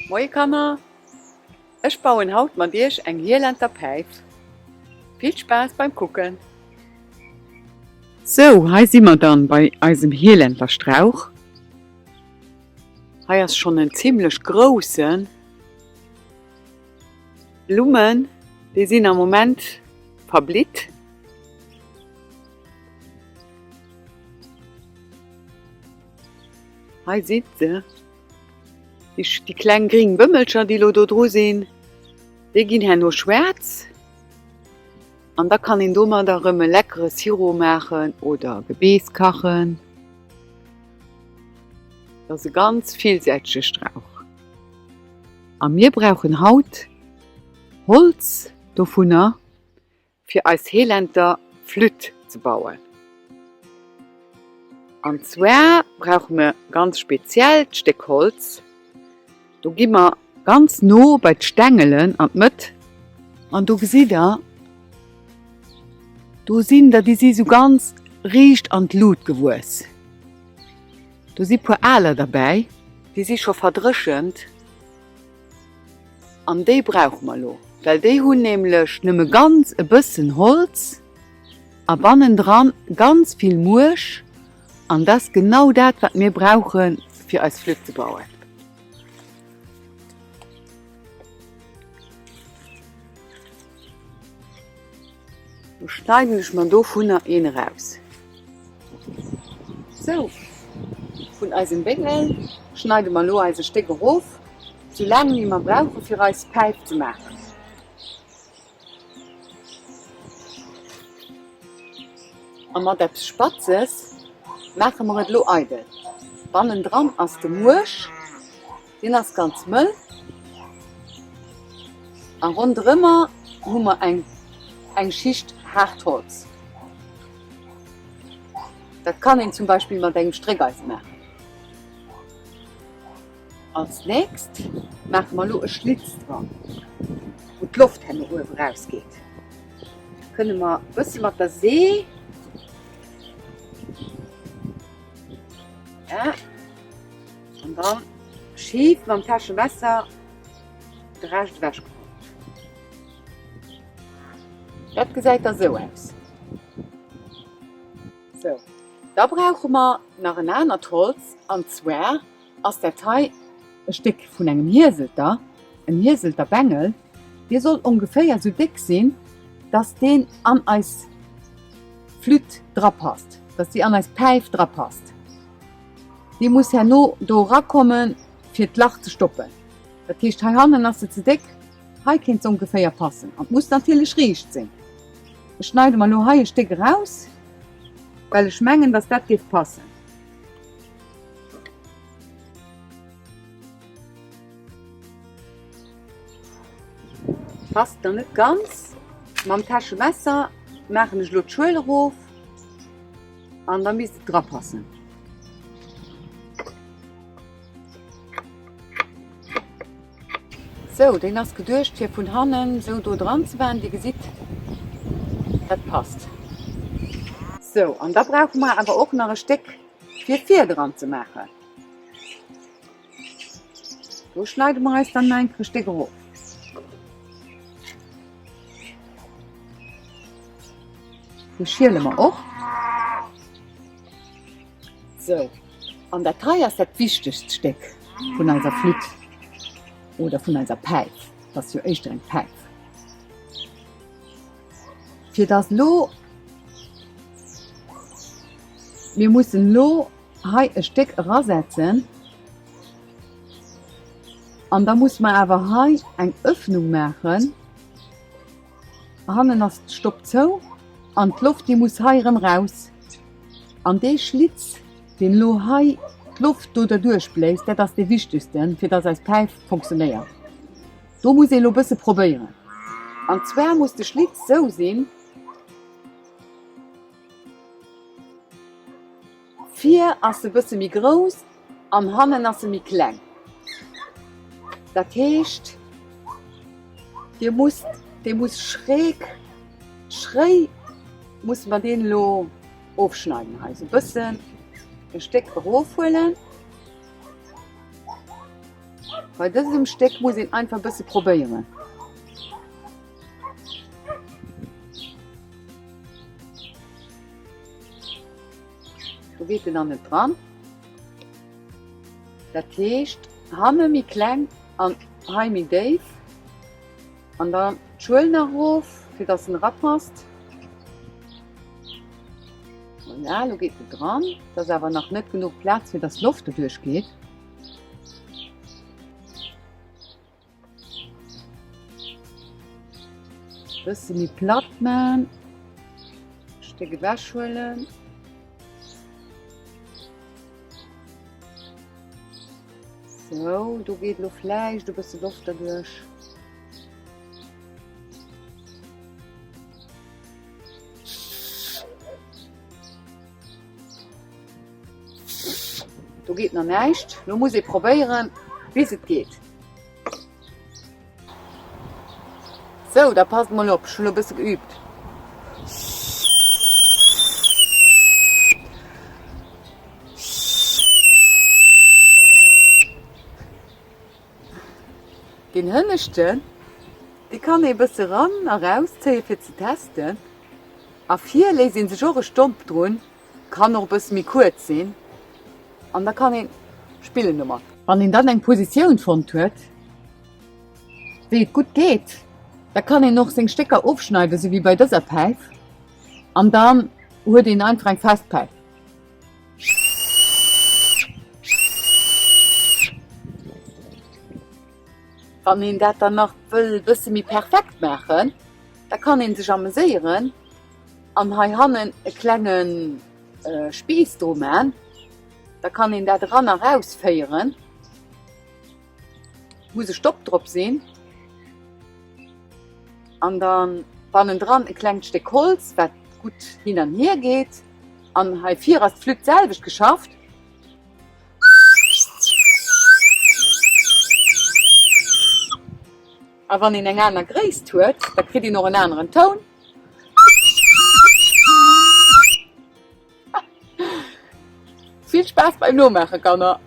Moie Kanner, ech bauen haut mat iech eng Hielanter Päif. Vill Spaass beim kucken! Sou, hei si mer dann bei eisem Hielanter Strauch. Hei ass schonn en zimlech groussen. D'Blummen, déi sinn am Moment verblitt. Hei sidd se, déi kleng gring Bëmmelcher, déi elo do dru sinn, déi ginn herno schwaarz an da kann een domadder erëm e leckere Sirop maachen oder Gebeess kachen. Dat ass e ganz villsäitege Strauch. A mir brauchen haut Holz dovunner. Fir eis Heelenter Flütt ze bauen. An zwar brauche mer ganz speziell d'Stéck Holz. Do gi mer ganz no bei d'Stängelen an d'Mëtt. An do gesitt der, do sinn der, déi si sou ganz riicht an d'Lut gewuess. Do si puer aler derbäi, déi si scho verdréchent. An déi brauche mer elo, well déi hunn nämlech nëmme ganz e bëssen Holz a bannendran ganz vill Muerch an dat ass genau dat, wat mir brauche fir eis Flütt ze bauen. Lo schneiden ech mer dovunner een eraus. Sou, vun eisem Béngel schneide mer lo eise Stéck erof, sou laang wéi mer brauche fir eis Päif ze maachen. A mat eppes Spatzes maache mer et lo eidel. Bannendran ass de Muerch. Deen ass ganz mëll a ronderëmmer hu mer eng eng Schicht haart Holz. Dat kann een zum Beispill mat engem Stréckeisen maachen. Als nächst maache mer elo e Schlitz dran, wou d'Loft herno uewe rausgeet. Kënne mer e bësse mat der See, ja. An dann schief mam Täschemesser de Rescht ewech gerollt. Dat gesäit da sou aus. Sou, da brauche mer nach en anert Holz an zwar ass dat hei e Stéck vun engem Hieselter, en Hieselter Bengel. Dee soll ongeféier sou déck sinn, dass deen an eis Flütt drapasst, dass déi an eis Päif drapasst. Déi muss herno do erakommen, fir d'Lach ze stoppen. Dat heescht, heihannen ass se ze déck, hei kéint se ongeféier passen. An et muss natierlech riicht sinn. Ech schneide mer elo hei e Stéck eraus, well ech mengen, dass dat géif passen. Passt nach net ganz. Mam Täschemesser maachen ech elo d'Schuel erof. An da misst et drapassen. Sou, deen ass geduecht fir vun hannen sou do dran ze maachen. Dir gesitt, dat passt. Sou, an da brauche mer awer och nach e Stéck fir vir dran ze maachen. Do schneide mer eis dann nach eng Kéier e Stéck erof. Dee schiele mer och. Sou, an dat hei ass dat wichtegst Stéck vun eiser Flütt oder vun eiser Päif. Dat ass jo éischter eng Päif. Fir dass elo, mir mussen elo hei e Stéck erasetzen an da musse mer awer hei eng Öffnung maachen. Hannen ass d'Stopp zou an d'Loft déi muss hei erëm raus. An dee Schlitz, deen elo hei d'Loft do derduerch bléist, dat ass dee wichtegsten, fir dass eis Päif funktionéiert. Do muss ee elo bësse probéieren. An zwar muss de Schlitz sou sinn, Vir ass se bësse méi grouss an hannen ass se méi kleng. Dat heescht, dir musst, dee muss schräg, schréi musse mer deen elo ofschneiden hei, esou bëssen e Stéck erofhuelen. Bei dësem Stéck muss een einfach e bësse probéieren. Do geet en dann net dran. Dat heescht hanne méi kleng an hei méi déif. An dann d'Schuel nach erof, fir dass en erapasst. Voilà, lo geet en dran. Et ass awer nach net genuch Plaz, fir dass d'Loft doduerch geet. Bësse méi platt man. Stéck ewech huelen. Sou, do geet lo vläicht e bësse Loft derduerch. Do geet nach näischt. Lo muss ee probéieren, bis et geet. Sou, da passt mol op, ech hunn lo e bësse geübt. Deen hënneschten, dee kann ee bësse ran a raus zéie fir ze testen. A vir léisst een sech och e Stomp drun, kann och e bësse méi kuerz sinn, an da kann een spillen domat. Wann een dann eng Positioun fonnt huet, wéi et gutt geet, da kann een och seng Stécker ofschneiden, sou wéi bei dëser Päif, an dann huet een einfach eng fest Päif. Wann een dat dann nach wëll e bësse méi perfekt maachen, da kann een sech ameséieren an hei hannen e klenge Spiiss dru man. Da kann een dat eran a raus féieren. Muss e Stopp drop sinn an dann bannendran e klengt Stéck Holz, wat gutt hin an hier geet. An hei vir ass d'Flütt d'selwecht geschafft. A wann een eng aner Gréisst huet, da kritt een och en aneren Toun. Vill Spaass beim Nomaachen, Kanner!